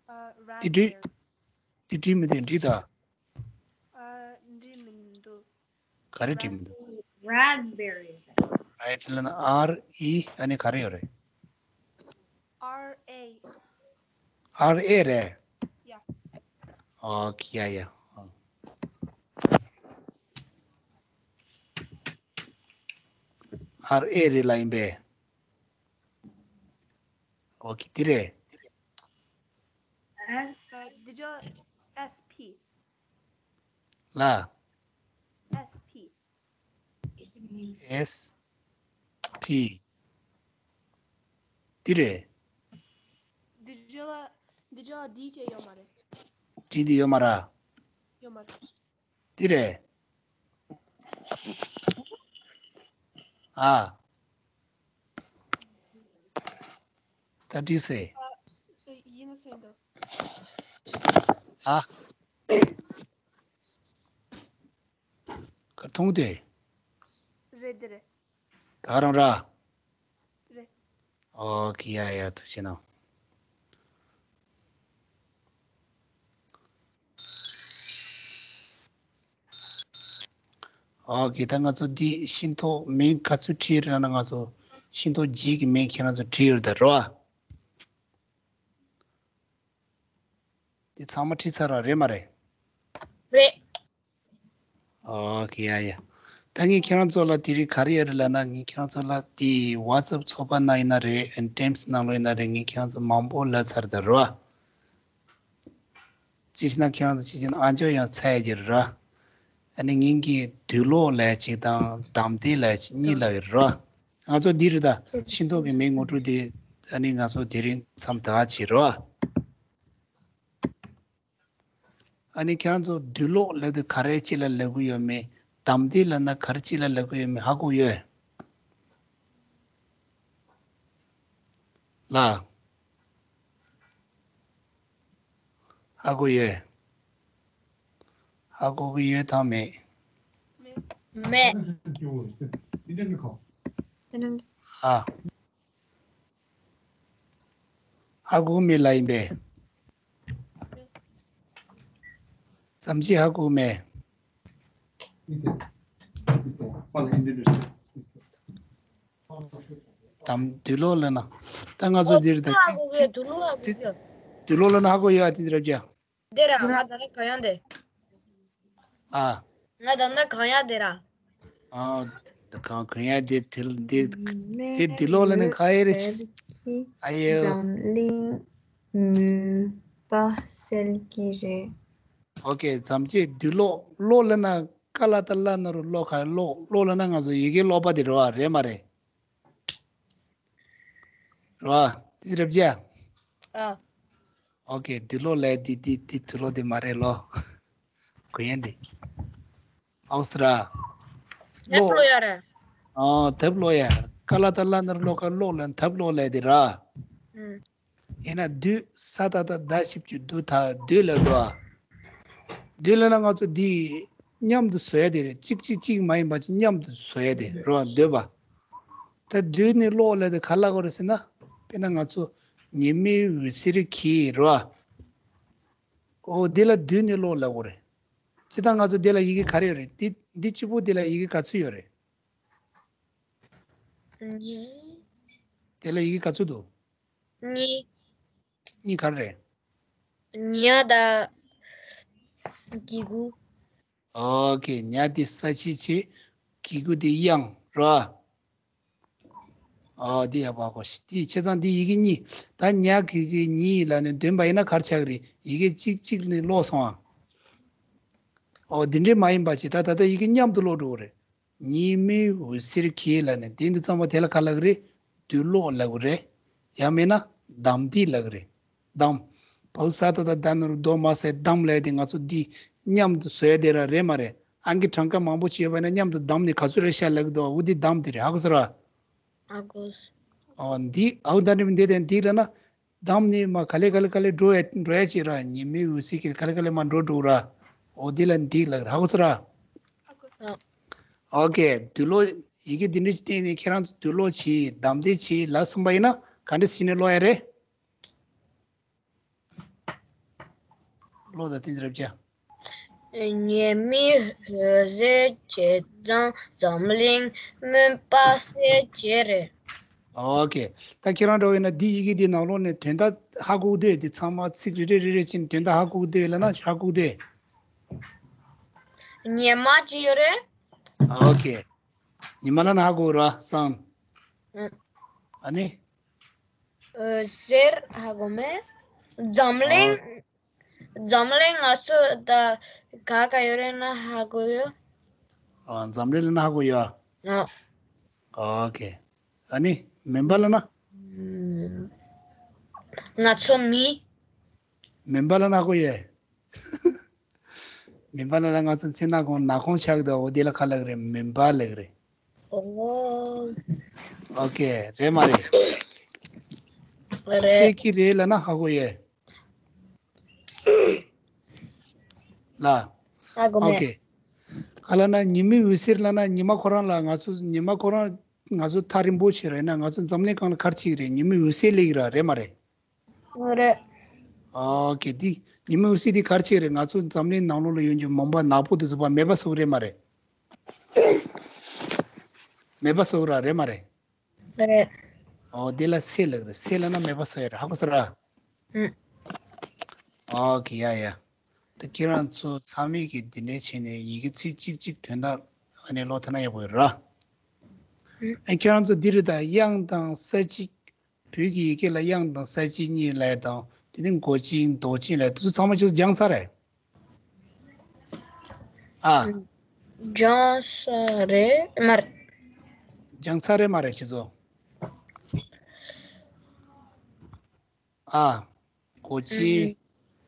ཨ། རེ་སི་བེ་རི། དེ་བྲིས། དེ་བྲིས་མི་འདུག་འདི་ད། ཨ། འདི་མི་འདུག་ག་རེ་བྲིས་མི་འདུག་རེ་སི་བེ་རི། རའིཊ་ལབ་ན་ཨར་ཨི། ཨ་ནི་ག་རེ་ཡོད་རེད། ཨར་ཨེ། ཨར་ཨེ་རེད། ཡ། ཨོ་ཁེ། ཡ་ཡ། ཨར་ཨེ་རེད་ལབ་ཡིན་པས། ཨོ་ཁེ། དེ་རེད། ཨ། ཨ། འདི་ཅོ་ཨེས་ཕི། ལ། ཨེས་ཕི། ཨེས་ཕི། འདི་རེད། འདི་ཅོ་ལ་འདི་ཅོ་ལ་ཌི་ཅེ་ཡོད་མ་རེད། ཌི་འདི་ཡོད་མ་རེད། ཡོད་མ་རེད། འདི་རེད། ཨ། ད་འགྲིག་སེ། ཡིན་ཟེར་འདུག་ཨ། ཁ་ཐུང་དེ། རེད་དེ་རེད། ད་རང་ར། རེད། ཨོ་ཁེ། ཡ་ཡ། ཐུགས་རྗེ་གནང་། ཨོ་ཁེ། ད་ང་ཚོ་འདི་ཤིང་ཏོག་མིང་ག་ཚོད་བྲིས་ཡོད་རེད་ན། ང་ཚོ་ཤིང་ཏོག་འགྱིག་གི་མིང་ཁྱེད་རང་ཚོ་བྲིས་ཡོད་རེད་ད་རོ། འདི་ཚང་མ་བྲིས་ཚར་ར་རེད་མ་རེད། རེད། ཨོ་ཁེ། ཡ་ཡ། ད་ངས་ཁྱེད་རང་ཚོ་ལ་དེ་རིང་ག་རེ་ཡོད་རེད་ལབ་ན། ངས་ཁྱེད་རང་ཚོ་ལ་དེ་ཝ་ཙབ་ཚོགས་པ་ནང་ཡིན་ན་རེད། ཨེན་ཊི་ཨེམ་སི་ནང་ལོགས་ཡིན་ན་རེད། ངས་ཁྱེད་རང་ཚོ་མང་པོ་ལབ་ཚར་ད་རོ། ཅི་ཞིག་ན་ཁྱེད་རང་ཚོ་ཅི་ཞིག་ན་ཨ་ཇོ་ཡང་ཚ་ཡ་གྱུར་ར། ཨ་ནི་ངེད་ཀྱིས་དུག་ལོག་ལབ་ཅིག་དང་འདམ་དེ་ལབ་ཅིག་གཉིས་ལབ་ཡོད་ར། ང་ཚོ་འདི་རེད་ད། ཤིང་ཏོག་གི་མིང་ངོ་སྤྲོད་དེ་ཨ་ནི་ང་ཚོ་དེ་རིང་མཚམས་ད་བྱེད་རོ། ཨ་ནི་ཁྱེད་རང་ཚོ་དུག་སློག་ལབ་དུས་ག་རེ་ཅིག་ལ་ལབ་གི་ཡོད་མེད། དམ་ཏིག་ལབ་ན་ག་རེ་ཅིག་ལ་ལབ་གི་ཡོད་མེད་ཧ་གོ་ཡོད། ལ། ཧ་གོ་ཡོད། ཧ་གོ་གི་ཡོད་དམ་མེད། མེད། ཨ། ཧ་གོ་མེད་ལ་ཡིན་པས། ཙམ་ཅིག་ཧ་གོ་མེད། དམ་དུག་སློག་ལབ་ན། ད་ང་ཚོ་འདིར་ད་ཧ་གོ་གི་དུག་སློག་ཧ་གོ་གི་དུག་སློག་ལབ་ན་ཧ་གོ་ཡོད་ཨ་ཏི་རབ་རྒྱ། འདི་ར་ང་ད་ལ་གང་ཡང་འདི། ཨ། ང་ད་ལ་གང་ཡང་འདི་ར། ཨ། ད་གང་གང་ཡང་འདི་དེ་འདི་དེ་དུག་སློག་ལབ་ན་ག་ཡེ་རེད། ཨ་ཡེ། འཛམ་གླིང་མུན་པ་སེལ་གྱི་རེད། ཨོ་ཀེ། ཙམ་ཅིག་དུག་སློག་སློག་ལབ་ན་ཀ་ལ་ཏ་ལ་ན་རུ་སློག་ག་སློག་སློག་ལབ་ན་ང་ཚོ་ཡི་གེ་སློག་པ་དེ་རེད་བ་རེད་མ་རེད། རེད་བ། ཏི་རབ་ཅེ། ཨ། ཨོ་ཀེ། དུག་སློག་ལབ་དེ་དེ་དེ་དུག་སློག་དེ་མ་རེད་ལོ། གོ་ཡན་དེ། ཨའུ་སི་ར། དེབ་ཀློག་ཡ་རེད། ཨ། དེབ་ཀློག་ཡ། ཀ་ལ་ཏ་ལ་ན་རུ་སློག་ག་སློག་ལབ་ན་དེབ་ཀློག་ལབ་དེ་ར། ཨུམ། ཡིན་ན་དུ་ས་ད་ད་ད་ཞིབ་ཀྱི་དུ་ད་དུ་ལ་དུ་ཨ། དུ་ལ་ན་ང་ཚོ་འདི་མཉམ་དུ་བཟོ་ཡ་དེ་རེད། གཅིག་གཅིག་གཅིག་མ་ཡིན་པ་ཅིག་མཉམ་དུ་བཟོ་ཡ་དེ་རེད་བ། འདོད་པ། ད་དུ་ནི་ཀློག་ལ་དེ་ག་ལ་གོ་རེད་ཟེར་ན། དཔེར་ན་ང་ཚོ་ཉི་མའི་འོད་ཟེར་གྱིས་རེད་བ། ཨོ་དེ་ལ་དུ་ནི་ཀློག་ལ་གོ་རེད། སྤྱིར་བཏང་ང་ཚོ་དེ་ལ་ཡི་གེ་ག་རེ་ཡོད་རེད། འདི་འདི་གཅིག་པུ་དེ་ལ་ཡི་གེ་ག་ཚོད་ཡོད་རེད། གཉིས། དེ་ལ་ཡི་གེ་ག་ཚོད་འདུག་གཉིས། གཉིས་ག་རེ་རེད། ཉ་དང་གི་གུ། ཨོ་ཀེ། ཉ་དེ་ས་བཅད་བྱས། གི་གུ་དེ་དབྱངས་རེད་བ། ཨོ་དེ་ཡག་པོ་གོ་ཤི། དེ་བྱས་ཙང་དེ་ཡི་གེ་གཉིས། ད་ཉ་གི་གུ་གཉིས་ལབ་ནས་འདོན་པ་ཡིན་ན་ག་རེ་ཆགས་ཀྱི་རེད། ཡི་གེ་གཅིག་གཅིག་ནས་ཀློག་སོང་ཨ། ཨོ་དེ་འདྲས་མ་ཡིན་པ་ཅིག་ད་ད་ལྟ་ཡི་གེ་མཉམ་དུ་ཀློག་འགྲོ་གི་རེད། ཉི་མའི་འོད་ཟེར་གྱིས་ལབ་ནས་དེ་འདི་ཚང་མ་དེ་ལ་ག་ལབ་ཀྱི་རེད། དུག་སློག་ལབ་ཀྱི་རེད། ཡང་མིན་ན་དམ་ཏིག་ལབ་ཀྱི་རེད། དམ། བའུ་ས་ད་ད་ད་ན་རུ་དོ་མ་སའི་དམ་ལབ་དེ་ང་ཚོ་འདི་མཉམ་དུ་བཟོ་ཡ་དེ་ར་རེད་མ་རེད། ཨང་ཀི་གྲངས་ཀ་མང་པོ་བྱས་པ་ན་མཉམ་དུ་དམ་ནི་ག་ཚོད་རེད་ཤག་ལབ་ཀྱི་འདུག་འོ་འདི་དམ་དེ་རེད། ཧ་གོ་སོང་ར། ཨ་གོ། ཨོ་འདི་ཨའུ་ད་འདི་འདི་དེ་འདི་ལ་ན། དམ་ནི་མ་ག་ལེ་ག་ལེ་ག་ལེ་འགྲོ་ཡ་འགྲོ་ཡ་ཅིག་ར། ཉི་མའི་འོད་ཟེར་གྱིས་ག་ལེ་ག་ལེ་མ་འགྲོ་འགྲོ་ར། ཨོ་འདི་ལ་འདི་ལ་ཧ་གོ་སོང་ར། ཨ། ཨོ་ཀེ། དུག་སློག་ཡི་གེ་འདི་འདྲ་ཞིག་བསྟན་ནས་ཁྱེད་རང་ཚོ་དུག་སློག་བྱེད་དམ་བཅའ་བྱེད་ལབ་སོང་པ་ཡིན་ན་ག་འདྲ་ཟེར་ནས་ཀློག་ཡ་རེད། ཀློག་དང་བསྟན་འཛིན་རབ་བྱ། ཉི་མའི་འོད་ཟེར་གྱིས་འཛམ་འཛམ་གླིང་མུན་པ་སེལ་གྱི་རེད། ཨོ་ཀེ། ད་ཁྱེད་རང་འདྲ་བོ་ཡིན་ན་འདི་ཡི་གེ་འདི་ནང་ལོགས་ནས་དོན་དག་ཧ་གོ་གི་འདུག་འདི་ཚང་མ་ཚིག་རེ་རེ་རེ་རེ་བྱས་ནས་དོན་དག་ཧ་གོ་གི་འདུག་ལབ་ན་ཧ་གོ་གི་འདུག་ཉི་མ་ཅི་ཡོད་རེད། ཨོ་ཀེ། ཉི་མ་ལབ་ན་ཧ་གོ་ར་སང་། ཨ་ནི། འོད་ཟེར་ཧ་གོ་མེད། འཛམ་གླིང་། འཛམ་གླིང་ང་ཚོ་ད་ག་ག་ཡོད་རེད་ན་ཧ་གོ་ཡོད། ཨ། འཛམ་གླིང་ལབ་ན་ཧ་གོ་ཡོད། ཨ། ཨོ་ཀེ། ཨ་ནི་མུན་པ་ལབ་ན། ང་ཚོ་མི། མུན་པ་ལབ་ན་ཧ་གོ་ཡོད། མུན་པ་ལབ་ན་ང་ཚོ་མཚན་ནག་ཁོང་ནག་ཁོང་ཆགས་འདུག་འོ་དེ་ལ་ག་ལབ་རེད། མུན་པ་ལབ་རེད། ཨོ། ཨོ་ཀེ། རེད་མ་རེད། རེད། སེ་ཀི་རེད་ལབ་ན་ཧ་གོ་ཡོད། ལ། ཧ་གོ་མེད། ཨོ་ཀེ། ག་ལབ་ན་ཉི་མའི་འོད་ཟེར་ལབ་ན་ཉི་མ་ཁོ་རང་ལ་ང་ཚོ་ཉི་མ་ཁོ་རང་ང་ཚོ་ཐག་རིང་པོ་ཞིག་རེད་ན་ང་ཚོ་འཛམ་གླིང་སྒང་ལ་ག་རེ་བྱེད་ཀྱི་རེད། ཉི་མའི་འོད་ཟེར་སླེབས་ཀྱི་ར་རེད་མ་རེད། རེད། ཨོ་ཀེ། འདི་ཉི་མའི་འོད་ཟེར་འདི་ག་རེ་བྱེད་ཀྱི་རེད། ང་ཚོ་འཛམ་གླིང་ནང་ལོགས་ལ་ཡོད་རྒྱུ་མུན་པ་ནག་པོ་དེ་ཚོ་ཕར་མེད་པ་བཟོ་གི་རེད་མ་རེད། མེད་པ་བཟོ་གི་ར་རེད་མ་རེད། རེད། ཨོ་དེ་ལ་སེལ་ལབ་རེད། སེལ་ལབ་ན་མེད་པ་བཟོ་ཡ་རེད། ཧ་གོ་སོང་ར། ཨུམ། ཨོ་ཀེ། ཡ་ཡ། ད་ཁྱེད་རང་ཚོ་ཚང་མས་ཀྱི་འདི་འདྲའི་བྱས་ནས་ཡི་གེ་ཚིག་གཅིག་གཅིག་དོན་དག་ཨ་ནི་ཀློག་ཐུབ་ན་ཡག་པོ་ཡོད་ར། ཨུམ། ཨ་ཁྱེད་རང་ཚོ་འདི་རེད་ད། དབྱངས་དང་ས་བཅད། བོད་ཀྱི་ཡི་གེ་ལ་དབྱངས་དང་ས་བཅད་གཉིས་ལབ་དང་དེ་ནས་མགོ་ཅན་འདོགས་ཅན་ལབ་དེ་ཚོ་ཚང་མ་ཁྱེད་ཚོ་སྦྱངས་ཚར་རེད། ཨ། སྦྱངས་ས་རེད་མ་རེད། སྦྱངས་ཚར་རེད་མ་རེད་ཁྱེད་ཚོ། ཨ། མགོ་ཅན།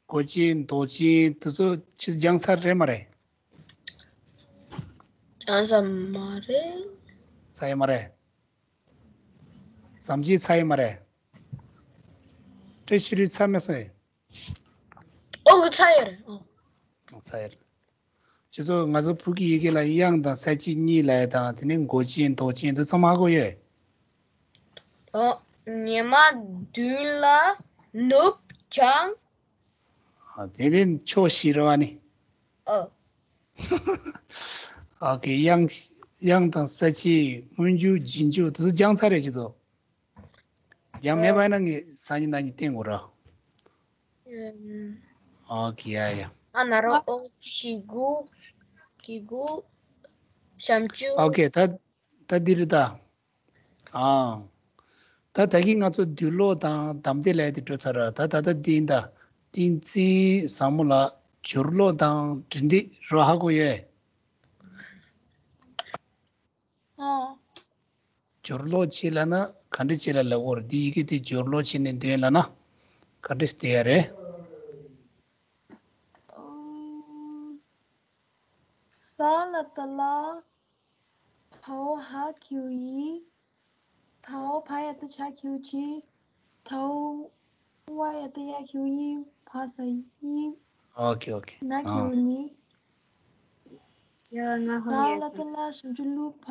མགོ་ཅན་མདོག་ཅན་དེ་ཚོ་ཁྱེད་སྦྱངས་ཚར་རེད་མ་རེད། སྦྱངས་ས་མ་རེད། ཚར་ཡོད་མ་རེད། ཙམ་ཅིག་ཚར་ཡོད་མ་རེད། བཀྲ་ཤིས་རུ་ཚར་མེད་སོང་། ཨོ་ཚར་ཡོད་རེད། ཨོ། ཚར་ཡོད་རེད། ཁྱེད་ཚོ་ང་ཚོ་བོད་ཀྱི་ཡི་གེ་ལ་དབྱངས་དང་ས་བཅད་གཉིས་ལབ་ཡ་དང་དེ་ནས་མགོ་ཅན་མདོག་ཅན་དེ་ཚང་མ་ཧ་གོ་ཡོད། ཨོ། ཉི་མ་བདུན་ལ་ནུབ་བྱང་། ཨ། དེ་ནི་ཕྱོགས་བཞི་རེད་བ་ནི། ཨོ། ཨོ་ཁེ། དབྱངས་དབྱངས་དང་ས་བཅད་སྔོན་འཇུག་རྗེས་འཇུག་དེ་ཚོ་སྦྱངས་ཚར་རེད་ཁྱེད་ཚོ། སྦྱངས་མེད་པ་ཡིན་ན་ངས་སང་ཉིན་གནངས་ཉིན་བསྟན་དགོས་ར། ཨོ་ཁེ། ཡ་ཡ། ཨ་ན་རོ། ཨོ། གི་གུ། གི་གུ། ཞབས་ཀྱུ། ཨོ་ཁེ། ད་ད་འདི་རེད་ད། ཨང་། ད་ད་གིན་ང་ཚོ་སྡུད་ཀློག་དང་གདམས་བསྡུས་ལབ་ཡ་དེ་འགྲོ་ཚར་ར། ད་ད་ལྟ་འདི་ཡིན་ད། ཏིང་འཛིན་བཟང་མོ་ལ་སྦྱོར་ཀློག་དང་འབྲི་འདོད་རོ་ཧ་གོ་ཡོད། ཨང་། སྦྱོར་ཀློག་བྱེད་ལབ་ན་ག་འདྲ་བྱེད་ལ་ལབ་དགོས་རེད། འདི་ཡི་གེ་དེ་སྦྱོར་ཀློག་བྱེད་ནས་འདོན་ལབ་ན་ག་འདྲ་འདོན་ཡ་རེད། ས་ལ་ད་ལ། ཐའོ་ཧ་གི་གུ་ཡི། ཐའོ་བ་ཡ་བཏགས་བྱ་གི་གུ་བྱི། ཐའོ་བ་ཡ་བཏགས་ཡ་གི་གུ་ཡི། བ་ས་ཡི། ཨོ་ཁེ། ཨོ་ཁེ། ན་གི་གུ་ནི། ཡ་ང་ཧ་ས་ལ་ད་ལ་ཞབས་ཀྱུ་ལུ་བ།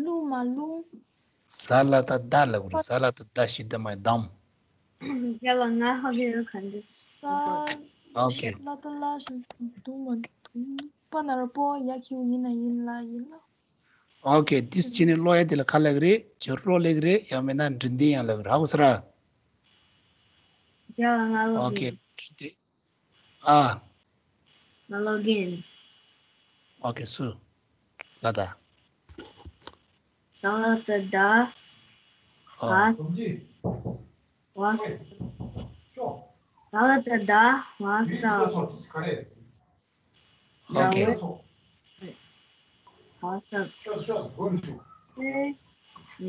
ལུ་མ་ལུང་། ས་ལ་ད་ད་ལ་གུ་རུ། ས་ལ་ད་ད་ཞི་ད་མ་དམ། ཡ་ལ་ང་ཧ་གི་གུ་ག་འདྲ། ས་ཨོ་ཁེ། ལ་ད་ལ་ཞབས་ཀྱུ་དུ་མ་དུ། པ་ན་རོ་པོ། ཡ་གི་གུ་ཡིན་ན་ཡིན་ལ་ཡིན་ལ། ཨོ་ཁེ། འདི་ཕྱི་ནས་ཀློག་ཡ་དེ་ལ་ག་ལབ་ཀྱི་རེད། སྦྱོར་ཀློག་ལབ་ཀྱི་རེད། ཡང་མིན་ན་འབྲི་འདོད་ཡང་ལབ་ཀྱི་རེད། ཧ་གོ་སོང་ར། ཡ་ལ་ང་ལོ། ཨོ་ཁེ། འབྲི་འདོད། ཨ། ང་ལོ་གིན། ཨོ་ཁེ། སུ། ལ་ད། ས་ལ་ད་ད། ཨ། བ་ས། བ་ས། ས་ལ་ད་ད་བ་ས། ཨོ་ཁེ། ཧ་ས། ཨེ།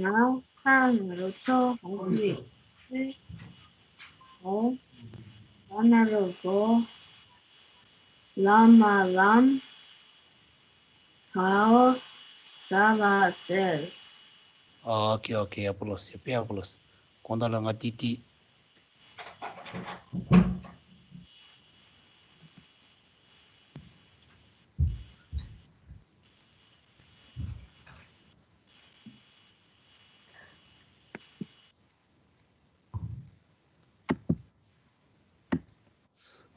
ང་ཁ་ན་རོ་ཆོ་ཧོ་ཀི་ཨེ། ཨོ། བ་ན་རོ་གོ། ལ་མ་ལམ། ཧའོ། ས་ལ་སེ། ཨོ་ཁེ། ཨོ་ཁེ། ཡག་པོ་ལོས། དཔེ་ཡག་པོ་ལོས། དགོང་དག་ལ་ང་ཏི་ཏི།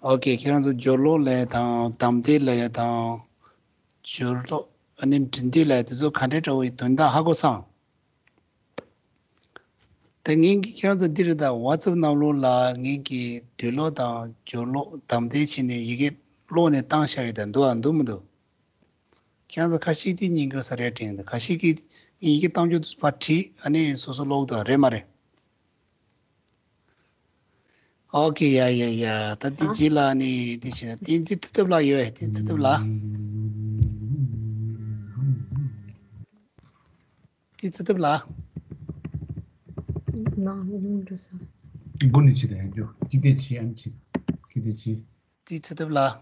ཨོ་ཁེ། ཁྱེད་རང་ཚོ་སྦྱོར་ཀློག་ལབ་ཡ་དང་གདམས་བསྡུས་ལབ་ཡ་དང་། སྦྱོར་ཀློག་ཨ་ནི་འབྲི་འདོད་ལབ་ཡ་དེ་ཚོ་ག་འདྲའི་འདྲ་བོ་ཡི་དོན་དག་ཧ་གོ་སོང་། ད་ངེད་ཀྱིས་ཁྱེད་རང་ཚོ་འདི་རེད་ད། ཝ་ཙབ་ནང་ལོགས་ལ་ངེད་ཀྱིས་སྡུད་ཀློག་དང་སྦྱོར་ཀློག་གདམས་བསྡུས་བྱས་ནས་ཡི་གེ་ཀློག་ནས་བཏང་བཞག་ཡོད་ད། འདུག་ཨ། འདུག་མི་འདུག་ཁྱེད་རང་ཚོ་ཁ་ཤས་ཀྱིས་ཉན་གྱི་ཡོད་ས་རེད་དྲན་གྱི་འདུག་ཁ་ཤས་ཀྱིས་ངས་ཡི་གེ་བཏང་རྒྱུ་དུ་ཕར་བྲིས། ཨ་ནི་སོ་སོ་ཀློག་དང་རེད་མ་རེད། ཨོ་ཁེ། ཡ་ཡ་ཡ། ད་འདི་རྗེས་ལ་ནི་འདི་བྱས་ན་བསྟན་འཛིན་མཐུ་སྟོབས་ལགས་ཡོད། བསྟན་འཛིན་མཐུ་སྟོབས་ལགས། བསྟན་འཛིན་མཐུ་སྟོབས་ལགས། ནང་ལ་འགྲོ་ས། སྒོ་ནས་ཕྱི་དང་ཡང་རྒྱུ་ཅི་སྟེ་ཕྱི་ཨན་ཕྱི་ཁི་སྟེ་ཕྱི། བསྟན་འཛིན་མཐུ་སྟོབས་ལགས།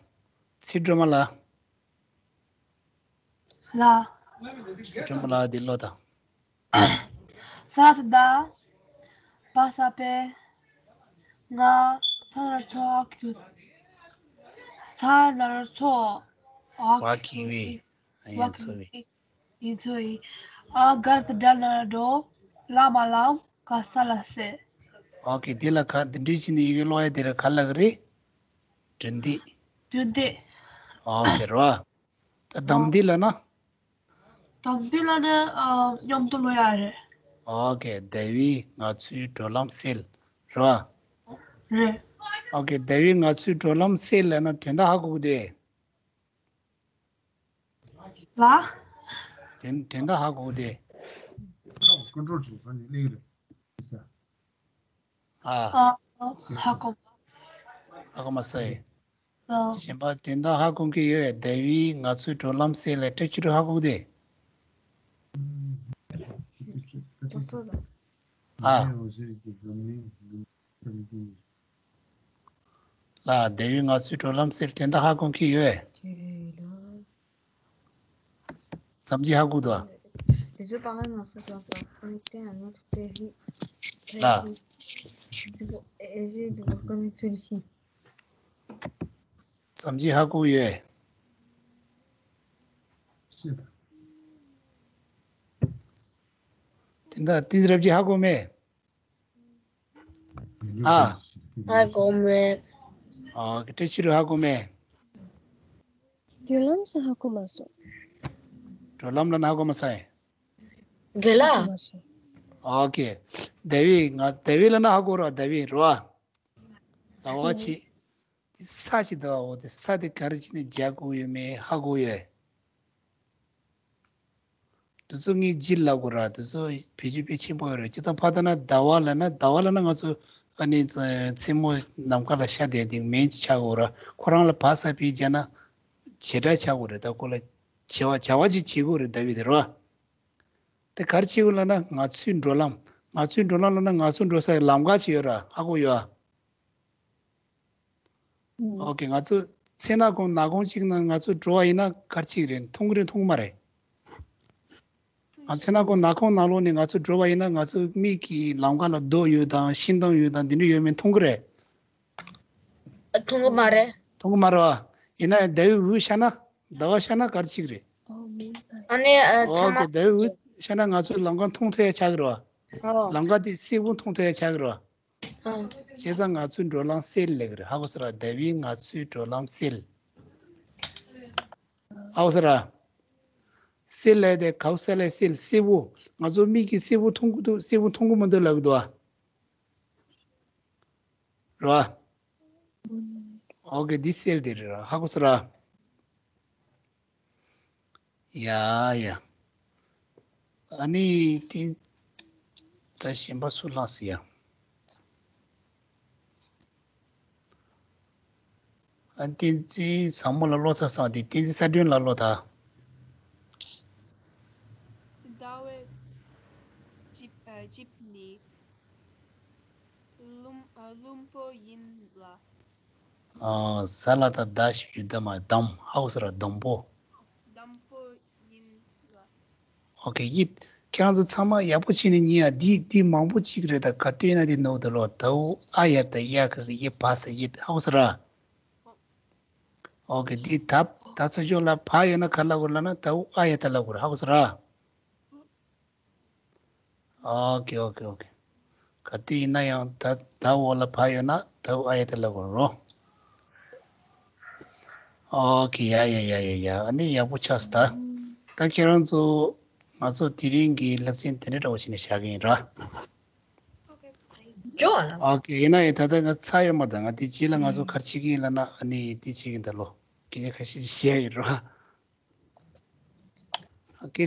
ཚེ་སྒྲོལ་མ་ལགས། ལ། ཚེ་སྒྲོལ་མ་ལགས་འདི་ཀློག་དང་། ས་ལ་ད་ད། བ་ས་པེ། ང་ས་ལ་ཆོ་ཨ་ཁྱུ། ས་ལ་ཆོ་ཨ་ཁྱུ། ཡིན་ཚོ་བི། ཡིན་ཚོ་བི། ཨ་གར་ད་ད་ལ་འགྲོ། ལ་མ་ལམ་ག་ས་ལ་སེ། ཨོ་ཁེ། དེ་ལ་ག་འདི་འདྲའི་ཕྱི་ནས་ཡི་གེ་ཀློག་ཡ་དེ་ལ་ག་ལབ་ཀྱི་རེད། འབྲི་འདོད། འབྲི་འདོད། ཨོ་ཁེ་རོ། ད་གདམས་བསྡུས་ལབ་ན། གདམས་བསྡུས་ལབ་ན་ཨ་མཉམ་དུ་ཀློག་ཡ་རེད། ཨོ་ཁེ། ཟླ་བས་ང་ཚོའི་འགྲོ་ལམ་སེལ། རོ། རེད། ཨོ་ཁེ། ཟླ་བས་ང་ཚོའི་འགྲོ་ལམ་སེལ་ལབ་ན་དོན་དག་ཧ་གོ་གི་འདུག་ལ། དོན་དོན་དག་ཧ་གོ་གི་འདུག་ཀོན་ཊོལ་བྱེད་པ་ནི་ལེགས་རེད། ཨ། ཨ། ཧ་གོ་མ། ཧ་གོ་མ་སོང་། ཨ། གཞན་པ་དོན་དག་ཧ་གོ་མཁན་ཡོད། ཟླ་བས་ང་ཚོའི་འགྲོ་ལམ་སེལ་ལ་སྐྲ་ཁྱི་རུ་ཧ་གོ་གི་འདུག་ཨ། ལ་དེ་བས་ང་ཚོའི་བགྲོད་ལམ་སེལ་དེ་འདྲ་ཧ་གོ་མཁན་ཡོད། བྱས་ལ། ཙམ་གྱིས་ཧ་གོ་འདུག་ཨ། དེ་ཚོ་པ་ང་ང་ཁ་ཙམ་ཙམ་ཙམ་ཅན་ཨ་ང་ཚོ་དེ་ཧི། ལ། དེ་ཚོ་ཨེ་ཟེ་དེ་ཚོ་ཀ་ནི་ཚུལ་ཤིང་། ཙམ་གྱིས་ཧ་གོ་ཡོད། དེ་འདྲ་ཏིས་རབ་ཀྱིས་ཧ་གོ་མེད། ཨ། ཧ་གོ་མེད། ཨོ་ཀེ། བཀྲ་ཤིས་རུ་ཧ་གོ་མེད། བགྲོད་ལམ་ཟེར་ཧ་གོ་མ་སོང་། བགྲོད་ལམ་ལབ་ན་ཧ་གོ་མ་སོང་། དགེ་ལགས། ཧ་གོ་མ་སོང་། ཨོ་ཀེ། དེ་བས་ང་དེ་བས་ལབ་ན་ཧ་གོ་རོ། དེ་བས་རོ། ཟླ་བ་ཆེ། དེ་ས་ཆེ་ཟླ་བ་འོ་དེ་ས་དེ་ག་རེ་བྱས་ནས་རྒྱག་དགོས་ཡོད་མེད་ཧ་གོ་ཡོད། དེ་ཚོ་ངས་ལྗིད་ལབ་དགོས་ར། དེ་ཚོ་བེད་སྤྱོད་དཔེ་ཆེན་པོ་ཡོད་རེད། སྤྱིར་བཏང་ཕ་ད་ན་ཟླ་བ་ལབ་ན་ཟླ་བ་ལབ་ན་ང་ཚོ་ཨ་ནི་མཚན་མོ་ནམ་མཁའ་ལ་ཤར་བསྡད་དེ་མིང་ཅིག་ཆགས་དགོས་ར། ཁོ་རང་ལ་བ་ས་བི་བརྒྱབ་ན་བྱེད་སྒྲ་ཆགས་དགོས་རེད། ད་ཁོ་ལ་བྱ་བ་བྱ་བ་ཅིག་བྱེད་དགོས་རེད། ཟླ་བས་དེ་རོ། དེ་ག་རེ་བྱེད་དགོས་ལབ་ན་ང་ཚོའི་བགྲོད་ལམ། ང་ཚོའི་བགྲོད་ལམ་ལབ་ན་ང་ཚོ་འགྲོ་སའི་ལམ་ཁ་ཅིག་ཡོད་ར། ཧ་གོ་ཡོད་ཨ། ཨོ་ཀེ། ང་ཚོ་མཚན་ནག་ཁུང་ནག་ཁུང་གཅིག་ནང་ང་ཚོ་འགྲོ་བ་ཡིན་ན་ག་རེ་བྱེད་ཀྱི་རེད། མཐོང་གི་རེད་མཐོང་གི་མ་རེད། ང་མཚན་ནག་ཁུང་ནག་ཁུང་ནང་ལོགས་ནས་ང་ཚོ་འགྲོ་བ་ཡིན་ན་ང་ཚོ་མིག་གི་ལམ་ཁ་ལ་རྡོ་ཡོད་དང་ཤིང་སྡོང་ཡོད་དང་འདི་འདྲ་ཡོད་མེད་མཐོང་གི་རེད། མཐོང་གི་མ་རེད། མཐོང་གི་མ་རེད་བ། ཡིན་ན་ཡང་ཟླ་བའི་འོད་ཤར་ན་ཟླ་བ་ཤར་ན་ག་རེ་བྱེད་ཀྱི་རེད། ཨ་ནི་ཨ་ཨོ་ཚང་ཀེ། མ། ཟླ་བའི་འོད་ཤར་ན་ང་ཚོ་ལམ་ཁ་མཐོང་ཐུབ་ཡ་ཆགས་ཀྱི་རེད་བ། ཨོ། ལམ་ཁ་དེ་སེར་པོ་མཐོང་ཐུབ་ཡ་ཆགས་ཀྱི་རེད་བ། ཨ། བྱས་ཙང་ང་ཚོའི་བགྲོད་ལམ་སེལ་ལབ་ཀྱི་རེད། ཧ་གོ་སོང་ར། དེ་བས་ང་ཚོའི་བགྲོད་ལམ་སེལ། ཧ་གོ་སོང་ར། སེལ་ལབ་དེ་ག་པར་སེལ་ལབ། སེལ་སེར་པོ། ང་ཚོ་མིག་གིས་སེར་པོ་མཐོང་གི་འདུག་སེར་པོ་མཐོང་གི་མི་འདུག་ལབ་ཀྱི་འདུག་ཨ། རེད་བ། ཨོ་ཀེ། འདི་སེལ་དེ་རེད་ར། ཧ་གོ་སོང་ར། ཡ་ཡ། ཨ་ནི་དེ་ད་གཞན་པ་སུ་ལངས་སི་ཡ། ཨ་བསྟན་འཛིན་བཟང་མོ་ལ་ཀློག་ཚར་སོང་། དེ་བསྟན་འཛིན་གསལ་སྒྲོན་ལ་ཀློག་ད། ཟླ་བའི་དཔྱིད་ཨ་དཔྱིད་ནི་ལྷུན་ཨ་ལྷུན་པོ་ཡིན་ལ། ཨ་ཟ་ལ་ད་ཟླ་ཞབས་ཀྱུ་ཟླ་མ་འདམ། ཧ་གོ་སོང་ར། འདམ་པོ། འདམ་པོ་ཡིན་ལ། ཨོ་ཀེ། ཡིབ། ཁྱེད་རང་ཚོ་ཚང་མ་ཡག་པོ་བྱས་ནས་ཉན་ཡ། འདི་འདི་མང་པོ་གཅིག་རེད། ད་ག་དུས་ན་འདི་ནོར་འདུག་ལོ། ད་འུ་ཨ་ཡ་ད་ཡ་ག་གི་ཡེ་བ་ས་ཡིབ། ཧ་གོ་སོང་ར། ཨོ་ཀེ། འདི་ད་ད་ཚོ་ཅོག་ལ་བ་ཡོད་ན་ག་ལ་གོ་ལ་ན་ད་འུ་ཨ་ཡ་ད་ལ་གོ་ར། ཧ་གོ་སོང་ར། ཨོ་ཀེ་ཨོ་ཀེ་ཨོ་ཀེ། ག་དུས་ཡིན་ན་ཡང་ད་ད་འོག་ལ་བ་ཡོད་ན་ད་འུ་ཨ་ཡ་ད་ལ་གོ་རོ། ཨོ་ཀེ། ཡ་ཡ་ཡ་ཡ་ཡ། ཨ་ནི་ཡག་པོ་ཆགས་སོང་ད། ད་ཁྱེད་རང་ཚོ་ང་ཚོ་དེ་རིང་གི་སློབ་ཚན་དེ་འདྲ་འདྲ་བོ་བྱས་ནས་བཞག་གི་ཡིན་ར། ཇོ་ཨ་ལ། ཨོ་ཀེ། ཡིན་ན་ཡང་ད་ལྟ་ང་ཚར་ཡོད་མ་རེད། ད་ང་དེ་རྗེས་ལ་ང་ཚོ་ག་རེ་བྱེད་ཀྱི་ཡིན་ལབ་ན། ཨ་ནི་དེ་བྱེད་ཀྱི་ཡིན་ད་ལོ། སྐད་ཆ་ཁ་ཤས་ཤིག་བཤད་ཡོད་ར། ཨོ་ཀེ།